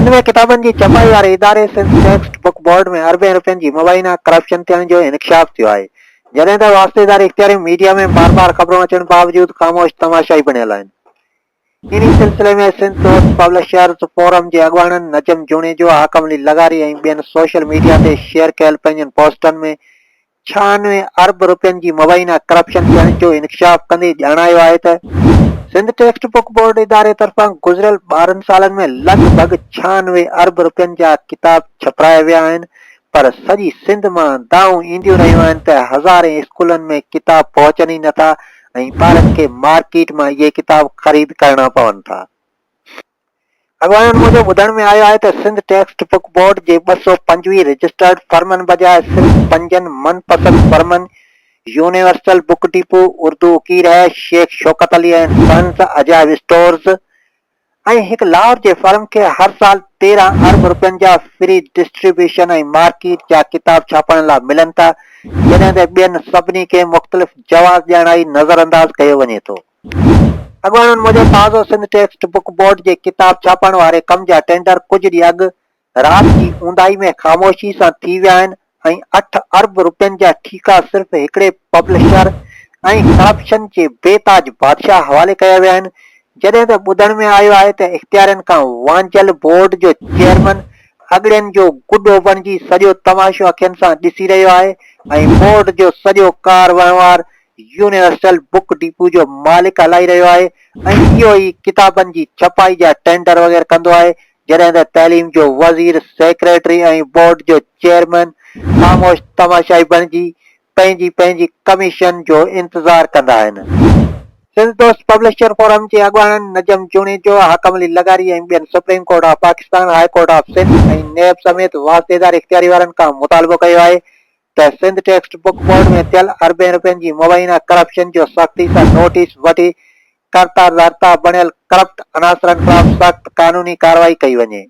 سنڌ ۾ ڪتابن جي ڇپائي واري اداري سنڌ ٽيڪسٽ بڪ بورڊ ۾ اربين رپين جي مبينا ڪرپشن ٿيڻ جو انڪشاف ٿيو آهي، جڏهن ته واسطيدار اختياريون ميڊيا ۾ بار بار خبرون اچڻ باوجود خاموش تماشائي بڻيل آهن. انهي سلسلي ۾ سنڌ دوست پبلشرز فورم جي اڳواڻن نجم جوڻيجو، حاڪم علي لغاري ۽ ٻين سوشل ميڊيا تي شيئر ڪيل پنهنجن پوسٽن ۾ 96 ارب رپين جي مبينا ڪرپشن ٿيڻ جو انڪشاف ڪندي ڄاڻايو آهي ته سنڌ ٽيڪسٽ بڪ بورڊ اداري طرفان گذريل 12 سالن ۾ لڳ ڀڳ 96 ارب رپين جا ڪتاب ڇپرايا ويا آهن پر سڄي سنڌ مان دانهون اينديون رهيون آهن ته هزارين اسڪولن ۾ ڪتاب پهچن ئي نٿا ۽ ٻارن کي مارڪيٽ مان اهي ڪتاب خريد ڪرڻا پون ٿا. اڳواڻن موجب ٻڌڻ ۾ آيو آهي ته سنڌ ٽيڪسٽ بڪ بورڊ جي 225 رجسٽرڊ فرمن بجاء صرف پنجن من پسند فرمن يونيورسل بڪ ڊپو، اردو اڪير هي، شيخ شوڪت علي اينڊ سنز، عجائب اسٽورز ۽ هڪ لاهور جي فرم کي هر سال 13 ارب رپين جا فري ڊسٽريبيوشن ۽ مارڪيٽ جا ڪتاب ڇاپڻ لا ملن ٿا جڏهن ته ٻين سڀني کي مختلف جواز ڄاڻائي نظرانداز ڪيو وڃي ٿو. اڳواڻن موجب تازو سنڌ ٽيڪسٽ بڪ بورڊ جي ڪتاب ڇاپڻ واري ڪم جا ٽينڊر ڪجهه ڏينهن اڳ رات جي اونداهي ۾ خاموشي سان ٿي ويا آهن ۽ اٺ ارب رپين جا ٺيڪا صرف هڪڙي پبلشر ۽ ڪرپشن جي بي تاج بادشاهه حوالي ڪيا ويا آهن جڏهن ته ٻڌڻ ۾ آيو آهي ته اختيارين کان وانجهيل بورڊ جو چيئرمن اڳڙين جو گڏو بڻجي سڄو تماشو اکين سان ڏسي رهيو آهي ۽ بورڊ جو سڄو ڪار وهنوار يونيورسل بڪ ڊپو جو مالڪ هلائي رهيو آهي ۽ اهو ئي ڪتابن جي ڇپائي جا ٽينڊر وغيره ڪندو آهي جڏهن ته تعليم جو وزير، سيڪريٽري ۽ بورڊ جو چيئرمين خاموش تماشائي بڻجي پنهنجي پنهنجي ڪميشن جو انتظار ڪندا آهن. سنڌ دوست پبلشر فورم جي اڳواڻن نجم جوڻيجو، حاڪم علي لغاري ۽ ٻين supreme court of Pakistan, high court of Sindh ۽ NAB سميت واسطيدار اختياري وارن کان مطالبو ڪيو آهي ته سنڌ ٽيڪسٽ بڪ بورڊ ۾ ٿيل اربين رپين جي مبينا ڪرپشن جو سختي سان نوٽيس وٺي ڪرتا ڌرتا بڻيل ڪرپٽ عناصرن خلاف سخت قانوني ڪارروائي ڪئي وڃي.